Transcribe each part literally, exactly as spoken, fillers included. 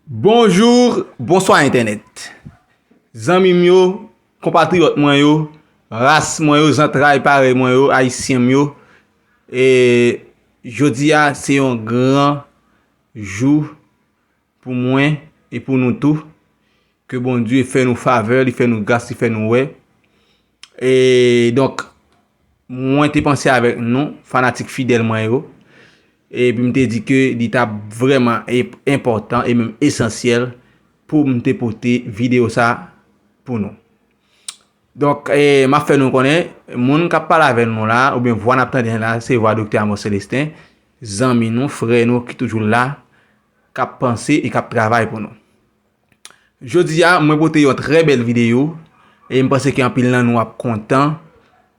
Bonjou, bonswa entènèt. Zanmi m yo, konpatriyòt mwen yo, ras mwen yo, zantray parèy mwen yo, ayisyen m yo. E jodi a, se yon gran jou pou mwen e pou nou tou. Ke Bondye fè nou favè, li fè nou gras, li fè nou wè. E donk, mwen te panse avèk nou, fanatik fidèl mwen yo. Epi m te di ke li t ap vrèman e- enpòtan e menm esansyèl pou m te pote videyo sa pou nou. Donk, e, m ap fè nou konnen, moun k ap pale avè nou la, oubyen vwa n ap tande la, se vwa Doktè Amos Célestin, zanmi nou, frè nou ki toujou la, k ap panse e k ap travay pou nou. Jodi a, mwen pote yon trè bèl videyo, e m panse ke anpil nan nou ap kontan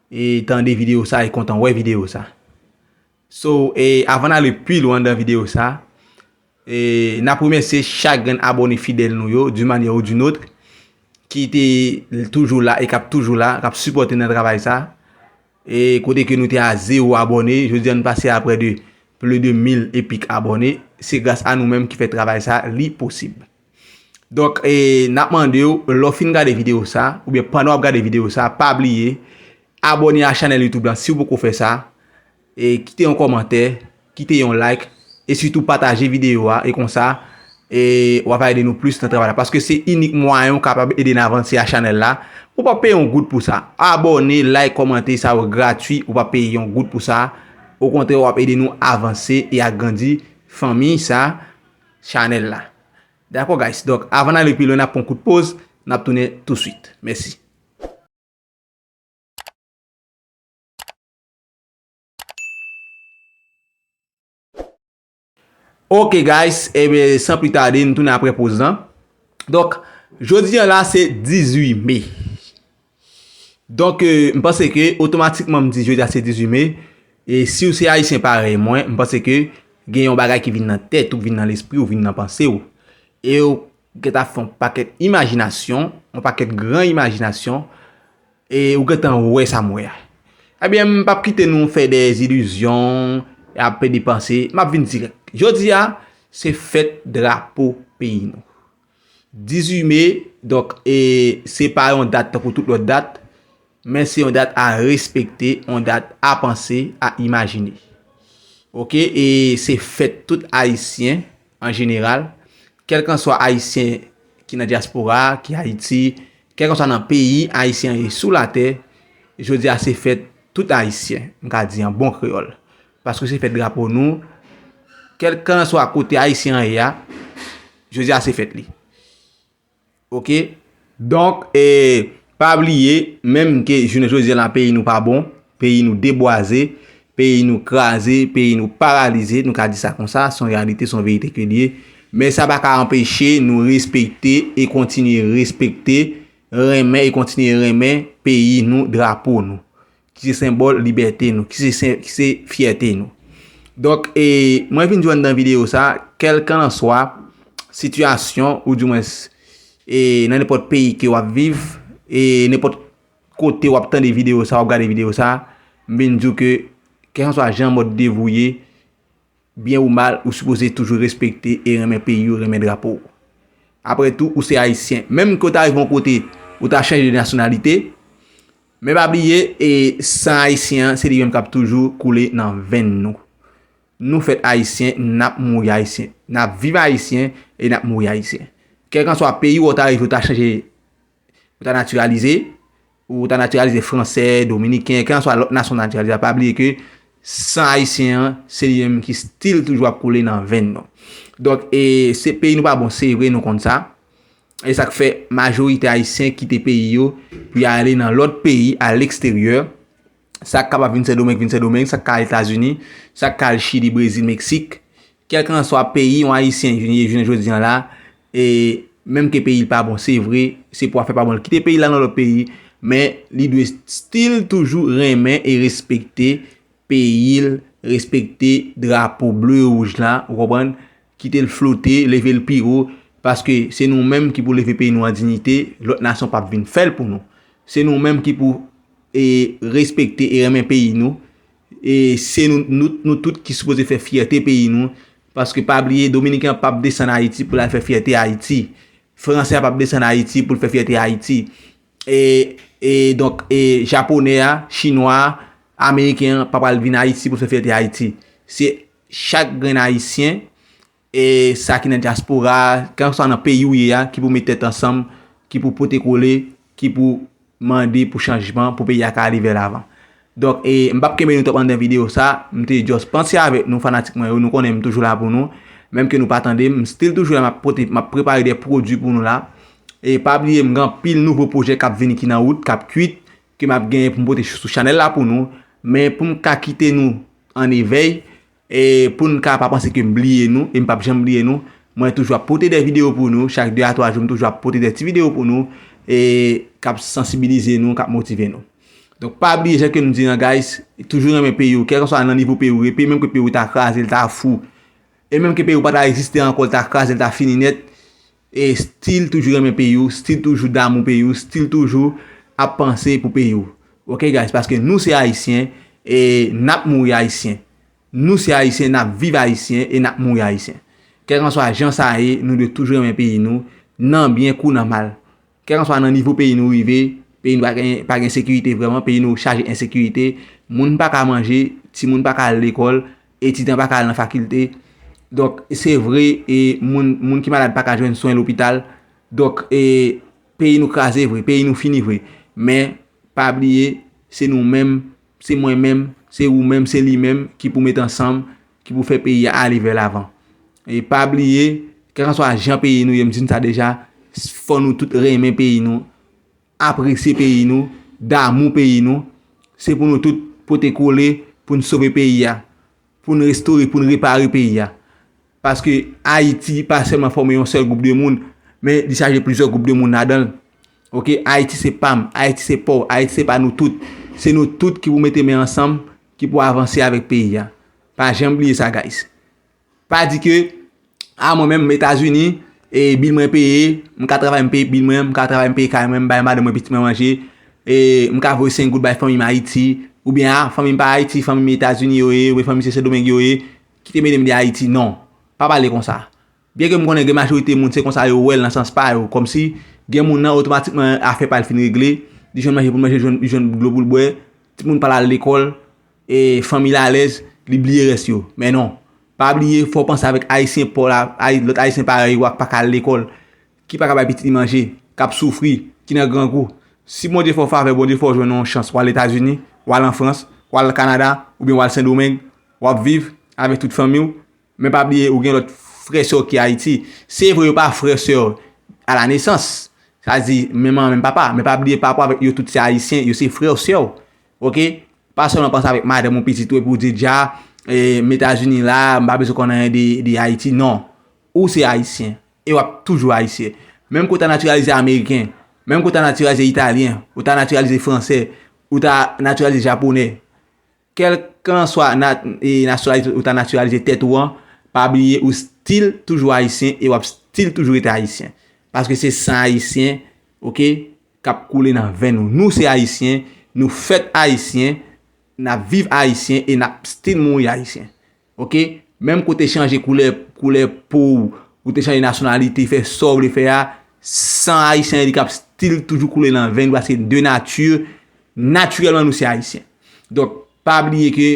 e tande videyo sa e kontan wè videyo sa. So, e avan n ale pi lwen nan videyo sa, e n ap remèsye chak grenn abòne fidèl nou yo, d'une manière ou d'une autre, ki te toujou la e k ap toujou la, k ap sipòte nan travay sa. E kote ke nou te a zewo abòne, jodi a nou pase a prè de plus de mil epik abòne. Se gras a nou menm ki fè travay sa, li posib. Donk, e, n ap mande w, lè w fin gade videyo sa, oubyen pandan w ap gade videyo sa, pa bliye abòne a chanèl YouTube lan si w poko fè sa, e kite yon kòmantè, kite yon like, e sitou pataje videyo a, e konsa, e w ap ede nou plis nan travay la, paske se inik mwayen w kapab ede n avanse a chanèl la. Ou p ap peye yon goud pou sa. Abòne, like, kòmante, sa yo gratwi, ou p ap peye yon goud pou sa. Okontrè, w ap ede nou avanse e agrandi fanmi sa, chanèl la. Dakò, guys? Donk, avan n ale pi lwen, n ap pran kout poz, n ap tounen touswit. Mèsi. Ok, guys, ebyen, san pli tade, nou tounen apre poz lan. Donk, jodi a la, se dizuit me. Donk, e, m panse ke otomatikman m di jodi a se dizuit me. E si w se ayisyen parèy mwen, m panse ke gen yon bagay ki vin nan tèt ou, vin nan lespri ou, vin nan panse w. E w gentan fè yon pakèt imajinasyon, yon pakèt gran imajinasyon, e ou gentan wè sa m wè a. Ebyen, m p ap kite nou fè dèzilizyon, ap pèdi panse, m ap vin dirèk. Jodi a, se fèt drapo peyi nou. Dizuit me, donk, e se pa yon dat tankou tout lòt dat, men se yon dat a respekte, yon dat a panse, a imajine. Ok, e se fèt tout ayisyen an jeneral, kèlkanswa ayisyen ki nan dyaspora, ki Ayiti, kèlkanswa nan peyi ayisyen an ye sou latè, jodi a se fèt tout ayisyen, m ka di an bon kreyòl. Paske se fèt drapo nou, kèlkanswa kote ayisyen an ye a, jodi a se fèt li. Ok? Donk, e, pa bliye, menm ke jounen jodi a la, peyi nou pa bon, peyi nou debwaze, peyi nou kraze, peyi nou paralize, nou ka di sa konsa, se yon reyalite, se yon verite ke l ye. Men sa pa ka anpeche nou respekte e kontinye respekte, renmen e kontinye renmen peyi nou, drapo nou, ki se senbòl libète nou, ki se sen- ki se fyète nou. Donk, e, mwen vin di w anndan videyo sa, kèlkanswa sitiyasyon, oudimwens, e, nan nenpòt peyi ke w ap viv, e nenpòt kote w ap tande videyo sa, w ap gade videyo sa, m vin di w ke, kèlkanswa jan mòd de vi w ye, byen ou mal, ou sipoze toujou respekte e renmen peyi w, renmen drapo w. Apre tou, ou se ayisyen. Menm ke w ta rive yon kote, ou ta chanje de nasyonalite, men pa bliye, e, san ayisyen an, se li menm k ap toujou koule nan venn nou. Nou fèt ayisyen, n ap mouri ayisyen. N ap viv ayisyen e n ap mouri ayisyen. Kèlkanswa peyi w ta rive, ou ta chanje, ou ta natiralize, ou ta natiralize fransè, dominiken, kèlkanswa lòt nasyon natiralize, pa bliye ke san ayisyen an, se li menm ki still toujou ap koule nan venn nou. Donk, e, se peyi nou pa bon, se vre, nou konn sa. E sa k fè majorite ayisyen kite peyi yo pou y ale nan lòt peyi, a leksteryè. Sa k kapab vin Sendomeng, vin Sendomeng, sa k ka al Etazini, sa k ka al Chili, Brezil, Meksik. Kèlkanswa peyi yon ayisyen ye jounen jodi a la, e menm ke peyi l pa bon, se vre, se pou afè pa bon l kite peyi l al nan lòt peyi, men li dwe still toujou renmen e respekte peyi l, respekte drapo ble e wouj la, ou konprann? Kite l flote, leve l pi wo, paske se nou menm ki pou leve peyi nou an diyite, lòt nasyon p ap vin fè l pou nou. Se nou menm ki pou, e, respekte e renmen peyi nou. E se nou, nou, nou tout ki sipoze fè fyète peyi nou, Paske pa bliye, Dominiken an p ap desann Ayiti pou l al fè fyète Ayiti. Fransè a p ap desann Ayiti pou l fè fyète Ayiti. E, e donk, e Japonè a, Chinwa a, Ameriken an pa pral vin Ayiti pou l fè fyète Ayiti. Se chak grenn Ayisyen, e sa ki nan dyaspora a, kèlkanswa nan peyi w ye a, ki pou met tèt ansanm, ki pou pote kole, ki pou mande pou chanjman, pou peyi a ka ale vè lavan. Donk, e, m p ap kenbe nou twòp anndan videyo sa, m te just panse avèk nou, fanatik mwen yo, nou konnen m toujou la pou nou, menm ke nou pa tande m, m still toujou la, m ap pote, m ap prepare de pwodui pou nou la. E pa bliye, m gen anpil nouvo pwojè k ap vini ki nan wout, k ap kwit, ke m ap genyen pou m pote sou chanèl la pou nou, men pou m ka kite nou an evèy, e pou n ka pa panse ke m bliye nou, e m p ap janm bliye nou, mwen toujou ap pote de videyo pou nou, chak de a twa jou, m toujou ap pote de ti videyo pou nou, e k ap sansibilize nou, k ap motive nou. Donk, pa bliye, jan ke m di an, guys, toujou renmen peyi w, kèlkanswa nan nivo peyi w ye, peyi menm ke peyi w ta kraze, l ta fou, e menm ke peyi w pa ta egziste ankò, l ta kraze, l ta fini nèt, e still toujou renmen peyi w, still toujou damou peyi w, still toujou ap panse pou peyi w. Ok, guys, paske nou se Ayisyen, e n ap mouri Ayisyen. Nou se Ayisyen, n ap viv Ayisyen, e n ap mouri Ayisyen. Kèlkanswa jan sa ye, nou dwe toujou renmen peyi nou, nan byen kou nan mal. Kèlkanswa nan nivo peyi nou rive, peyi nou pa gen, pa gen sekirite vrèman, peyi nou chaje ensekirite, moun pa ka manje, timoun pa ka al lekòl, etidyan pa ka al nan fakilte. Donk, se vre, e moun, moun ki malad pa ka jwenn swen lopital. Donk, e peyi nou kraze vre, peyi nou fini vre. Men, pa bliye, se nou menm, se mwen menm, se ou menm, se li menm ki pou met ansanm, ki pou fè peyi a ale vè lavan. E pa bliye, kèlkanswa jan peyi nou ye, m di n sa deja, fò nou tout renmen peyi nou, apresye peyi nou, damou peyi nou. Se pou nou tout pote kole pou n sove peyi a, pou n restore, pou n repare peyi a. Paske Ayiti pa sèlman fòme yon sèl gwoup de moun, men li chaje plizyè gwoup de moun ladan l. Ok, Ayiti se pa m, Ayiti se pa w, Ayiti se pa nou tout. Se nou tout ki pou mete men ansanm, ki pou avanse avèk peyi a. Pa janm bliye sa, guys. Pa di ke, a, mwen menm, m Etazini, e bil mwen peye, m ka travay, m peye bil mwen, m ka travay, m peye kay mwen, m bay madanm mwen, pitit mwen manje, e m ka voye senk goud bay fanmi m Ayiti, oubyen, a, fanmi m pa Ayiti, fanmi m Etazini yo ye, oubyen fanmi m se Sendomeng yo ye, kite mete m de Ayiti. Non, pa pale konsa. Byenke m konnen gen majorite moun, se konsa yo wè l nan sans pa yo, kòmsi gen moun nan, otomatikman, afè pa l fin regle, li jwenn manje pou l manje, li jwenn, li jwenn dlo pou l bwè, timoun pa l al lekòl, e fanmi l alèz, li bliye rès yo. Men non, pa bliye, fò w panse avèk Ayisyen pa w la, Ay-, lòt Ayisyen parèy ou a k pa ka al lekòl, ki pa ka bay pitit li manje, k ap soufri, ki nan grangou. Si Bondye fè w favè, Bondye fè w jwenn yon chans, w al Etazini, w al an Frans, w al Kanada, oubyen w al Sendomeng, w ap viv avèk tout fanmi w, men pa bliye, ou gen lòt frè sè w ki Ayiti. Se vre, yo pa frè sè w a la nesans, sa di, menm manman, menm papa, men pa bliye, pa rapò avèk yo tout se Ayisyen, yo se frè w, sè w. Ok? Pa sèlman panse avèk madanm ou, pitit ou, epi w di, dja, e, m Etazini la, m pa bezwen konn anyen de, de Ayiti. Non. Ou se Ayisyen. E w ap toujou Ayisyen. Menm ke w ta natiralize Ameriken, menm ke w ta natiralize Italyen, ou ta natiralize Fransè, ou ta natiralize Japonè, kèlkanswa na-, e, nasyonalite ou ta natiralize tèt ou an, pa bliye ou still toujou Ayisyen e w ap still toujou rete Ayisyen. Paske se san Ayisyen, ok, k ap koule nan venn nou. Nou se Ayisyen, nou fèt Ayisyen, n ap viv Ayisyen e n ap still mouri Ayisyen. Ok? Menm ke w te chanje koulè, koulè po w, ou te chanje nasyonalite, fè sa w vle fè a, san Ayisyen li k ap still toujou koule nan venn nou, paske de nati, natirèlman nou se Ayisyen. Donk, pa bliye ke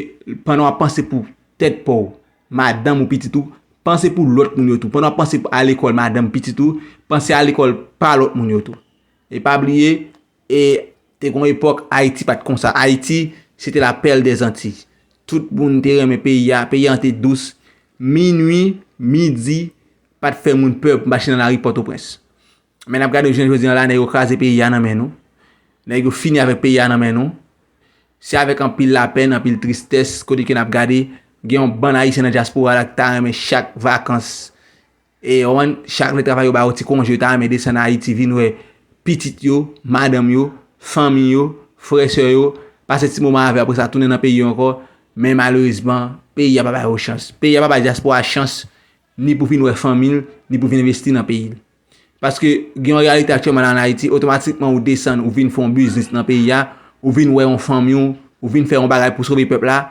pandan w ap panse pou tèt pa w, madanm ou, pitit ou, panse pou lòt moun yo tou. Pandan w ap panse pou al lekòl madanm, pitit ou, panse al lekòl pa lòt moun yo tou. E pa bliye, e te gon epòk Ayiti pa t konsa. Ayiti, se te la perle des Antilles. Tout moun te renmen peyi a, peyi a te dous. Minui, midi, pa t fè moun pè pou mache nan lari Pòtoprens. Men n ap gade jounen jodi a la, nèg yo kraze peyi a nan men nou. Nèg yo fini avèk peyi a nan men nou. Se avèk anpil lapenn, anpil tristès, kote ke n ap gade, gen yon bann Ayisyen nan dyaspora la ki ta renmen chak vakans, e, w konprann, chak lè travay yo ba yo ti konje, yo ta renmen desann Ayiti, vin wè pitit yo, madanm yo, fanmi yo, frè sè yo, pase ti moman avè yo, apre sa tounen nan peyi yo ankò. Men malerezman, peyi a pa ba yo chans. Peyi a pa bay dyaspora chans, ni pou vin wè fanmi l, ni pou vin envesti nan peyi l. Paske gen yon reyalite aktyèlman la an Ayiti, otomatikman ou desann, ou vin fè yon biznis nan peyi a, ou vin wè yon fanmi w, ou vin fè yon bagay pou sove pèp la,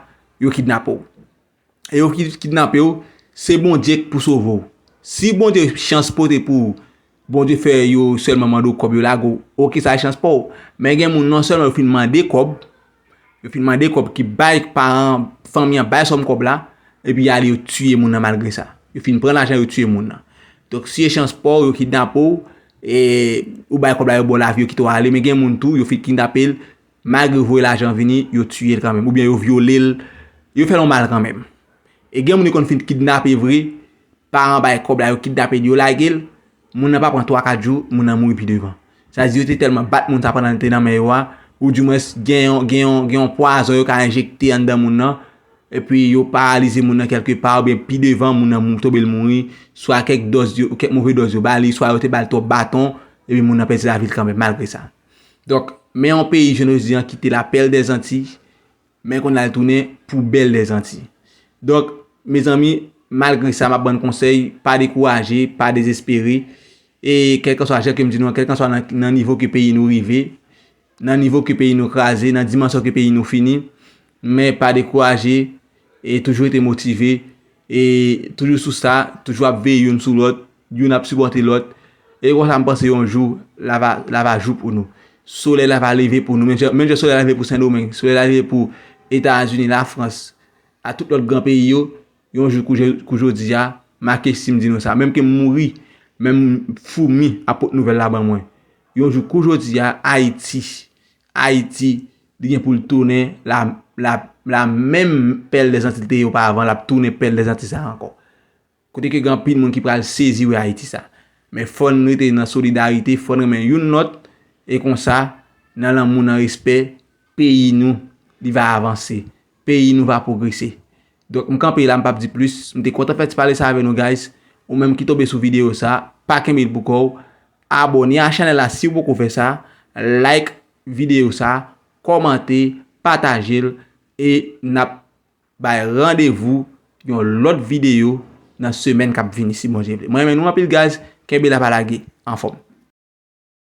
yo kidnape w. E yo ki kidnape w, Se Bondye k pou sove w. Si Bondye chans pote pou ou, Bondye fè yo sèlman mande w kòb, yo lage w, oke, sa e chans pa w. Men gen moun non sèlman yo fin mande kòb, yo fin mande kòb ki bay paran fanmi an bay sòm kòb la, epi y ale yo tiye moun nan malgre sa. Yo fin pran lajan yo tiye moun nan. Donk si e chans pa w, yo kidnape w, e ou bay kòb la, yo ba w lavi, yo kite w ale, men gen moun tou, yo fin kidnape l, malgre yo voye lajan vini, yo tiye l kanmenm, oubyen yo vyole l, yo fè l yon mal kanmenm. E gen moun yo konn fin kidnape vre, paran bay kòb la, yo kidnape l, yo lage l, moun nan pa pran twa kat jou, moun nan mouri pi devan. Sa di yo te tèlman bat moun sa pandan l te nan men yo a, oudimwens gen yon, gen yon, gen yon pwazon yo ka enjekte anndan moun nan, epi yo paralize moun nan kèlke pa, oubyen pi devan moun nan mou- tonbe l mouri, swa kèk dòz yo, kèk move dòz yo ba li, swa yo te ba l twòp baton, epi moun nan pèdi lavi l kanmenm, malgre sa. Donk, men yon peyi, je ne dis an, ki te la pèl dè Zanti, men kounye a l tounen poubèl dè Zanti. Donk, mezanmi, malgre sa, m ap ban n konsèy, pa dekouraje, pa dezespere. E kèlkanswa jan ke m di nou an, kèlkanswa nan, nan nivo ke peyi nou rive, nan nivo ke peyi nou kraze, nan dimansyon ke peyi nou fini, men pa dekouraje, e toujou rete motive, e toujou sou sa, toujou ap veye youn sou lòt, youn ap sipòte lòt. E konsa, m panse yon jou, la va, la va jou pou nou. Solèy la va leve pou nou. Menm jan, menm jan solèy la leve pou Sendomeng, solèy la leve pou Etazini, Lafrans, a tout lòt gran peyi yo, yon jou kou jè-, kou jodi a, make si m di nou sa. Menm ke m mouri, menm foumi ap pot nouvèl la ban mwen. Yon jou kou jodi a, Ayiti, Ayiti, li gen pou l tounen la, la, la menm pèl dè Zanti l te ye oparavan, l ap tounen pèl dè Zanti sa ankò. Kote ke gen anpil moun ki pral sezi wè Ayiti sa. Men fò n rete nan solidarite, fò n renmen youn lòt, e konsa, nan lanmou, nan respè, peyi nou, li va avanse. Peyi nou va pwogrese. Donk, m kanpe la, m p ap di plis. M te kontan fè ti pale sa avè nou, guys. Ou menm ki tonbe sou videyo sa, pa kenbe l pou kò w. Abòne a chanèl la si w poko fè sa. Like videyo sa, kòmante, pataje l, e n ap bay randevou yon lòt videyo nan semèn k ap vini, si Bondye vle. Mwen renmen nou anpil, guys. Kenbe la, pa lage. Anfòm.